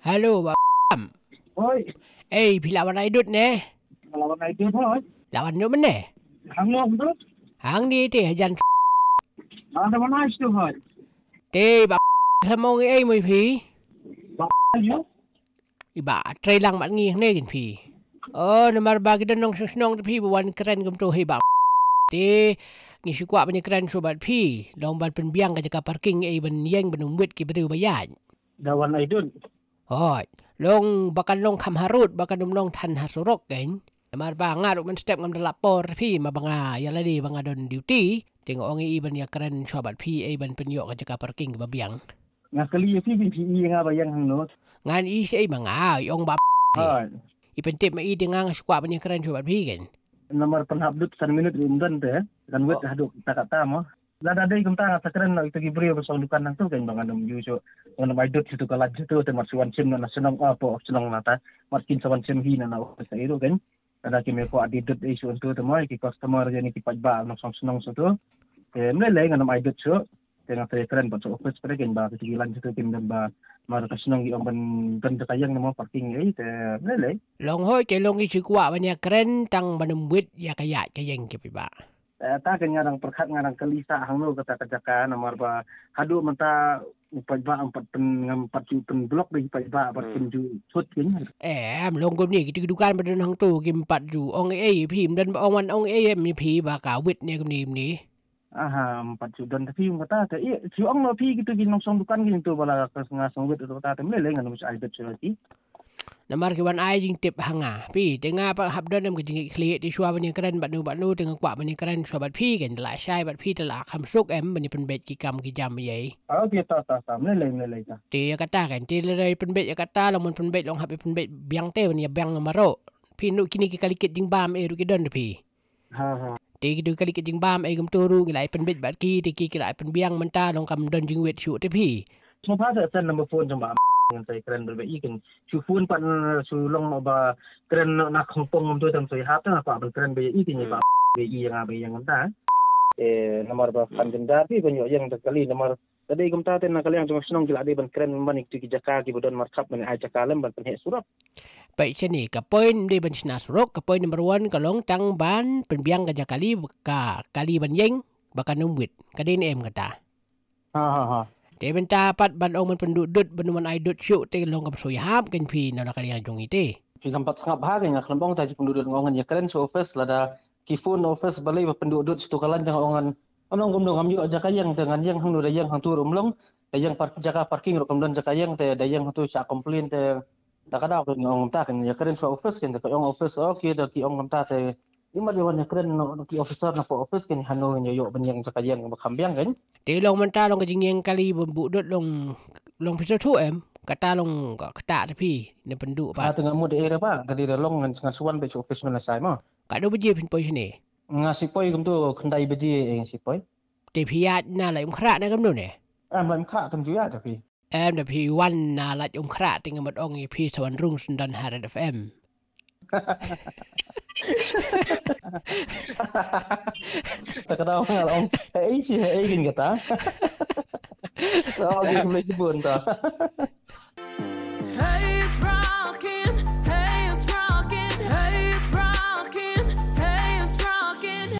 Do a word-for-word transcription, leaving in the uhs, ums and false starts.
Hello, Bah. Hoi. Eh, phi la wan ai dud ne? La wan ai dud, hoi. La wan dud mynne? Hang no, dud? Hangne te hajan. Ada mana itu, hoi. Te, Bah, la ong ei mo phi? Bah, yo. I Bah, trei lang mat ngi hangne kin phi. Oh, namar ba ki don nongshong shnong te phi ba wan kren kumto hi Bah. Te ngi shu kwah ban ïakren shuh bad phi, long ban pynbiang ka jaka parking ei ban ïeng ban ym wit ki briew ba ïaid. Da wan ai dud. Hooid. Long ba kan long kham harud, ba kan ym long than ha surok kein. Namar ba nga ruh mynstep ngam da lap por te phi, ma ba nga ïa lade ba nga don duty. Te nga ong ei ban ïakren shuh bad phi ei ban pynïoh ka jaka parking ba biang. Nga kylli ïa phi, phi i ïa nga ba ïeng hangno? Ngan i sha ei ma nga, i ong Bah. Hooid. I pyntip ma i te nga nga shu kwah ban ïakren shuh bad phi kein. Namar pynhap dud san minit ruh ym don te, kan wit haduh kata kata mo. Lada dei kumta nga sa kren noh ïa kita ki briew ba shong dukan hangto kein ba ngan ym ju shuh, ngan ym ai dud sha tu ka lain sha tu te, mar shu wan shim noh na shnong, ah, hapoh shnong nangta, mar kin sa wan shim hi na na office ei ruh kein. Lada kim ïa kwah ai dud ei shuh hangto te mo, ki customer jong ngi ki paidbah nongshong shnong sha tu. Te ym lei lei ngan ym ai dud shuh. Te nga sa ïakren bad sha office pat kein ba kita ki lain sha tu kim don ba, mar ka shnong ki ong ban don jaka ïeng na mo, parking ei, te ym lei lei. Long hooid, te long ngi shu kwah ban ïakren tang ban ym wit ïa ka ïaid ka ïeng ki paidbah. Eh, ta kein nga dang pyrkhat, nga dang kylli shuh hangno kata ka jaka, namar ba haduh mynta u paidbah ym pat pyn, ngam pat ju pynblock da u paidbah, pat pyn ju thut kein. Em, long kumne, kita ki dukan ba don hangto kim pat ju ong ei ïa phi, ym don ba ong wan ong ei ïa phi ba ka wit ne kumne kumne. Aha, ym pat ju don te phi ong kata te. Ïa, shu ong noh phi kita ki nongshong dukan kein to ba la ka nga shong wit kata te, ym lei lei ngan ym ai dud shuh ïa ki. Namar ki wan ai jingtip ha nga. Phi, te nga pat hap don em ka jingïaid khlieh, te shuwa ban ïakren bad nu bad nu, te nga kwah ban ïakren shuwa bad phi kein, te la shai bad phi te la kham suk em ban ïa pynbeit ki kam ki jam ei. Ah, okay, ta, ta, ta, ym lei lei, ym lei lei ta. Te ïa kata kein, te lada pynbeit ïa kata, long ban pynbeit long hap ïa pynbeit biang te ban ïa biang noh baroh. Phi, nu kine ki kali kit jingbam ei ruh ki don te phi. Ha, ha. Te kito ki kali kit jingbam ei kumto ruh ngi la ai pynbeit bad ki, te ki, ki la ai pynbiang mynta long kam don jingwit shuh te phi. Sngewbha sa send number phone jong Bah ngan sa ïakren bad i kein. Shu phone pat, shu long ba kren na khongpong kumto te ngam shu ïahap, te nga kwah ban kren bad i kein, ïa Bah, bad i ïa nga bad ïa nga mynta. Eh, namar ba kan jynjar phi ban ïoh ïeng da kali, namar lada dei kumta te na ka liang jong ka shnong ki la dei ban kren ban ïa kito ki jaka kiba don markhap ban ai jaka lem ban pynheh surok. Peit shane, ka point ym dei ban shna surok, ka point number one ka long tang ban pynbiang ka jaka kali, ka kali ban ïeng ba kan ym wit. Ka dei ne em kata? Ha, ha, ha. Te mynta pat ban ong ban pynduh dud, ban ym ai dud shuh te long kam shu ïahap kein phi na la ka liang jong i te. Phi kam pat sngap ha kein, nga khlem ong ta ju pynduh dud, nga ong ngan ïakren sha office, lada ki phone office balei ba pynduh dud sha tu ka lain, te nga ong ngan, ym long kumno, ngam ïoh jaka ïeng te ngan ïeng hangno, da ïeng hangto ruh ym long, da ïeng par-, jaka parking ruh kam don jaka ïeng, te da ïeng hangto shah complain te. Da ka daw kein nga ong kumta kein, ïakren sha office kein, da ka ong office, okay, da ki ong kumta te. Imat ïa wan ïakren noh ki officer na pdeng office kein, hangno ngin ïoh ban ïeng jaka ïeng ba kham biang kein. Te long mynta long ka jingïeng kali ban buh dud long, long phi sngewthuh em? Kata long ka kata te phi ne pynduh pat. Ah, te nga mut ei re ba, ka dei re long ngan, ngan shu wan beit sha office mynta shai mo. Katno baje phin poi shane? Nga shu poi kumto khyndai baje, eh, nga shu poi. Te phi ïaid na Laitumkhrah ne kumno ne? Em, Laitumkhrah te ngam ju ïaid da phi. Em, da phi wan na Laitumkhrah te nga mut ong ïa phi sa wan rung syndon ha Red F M. Ta ka daw nga la ong, hei shi, hei kin kata. Oh, ki khlem bun ta.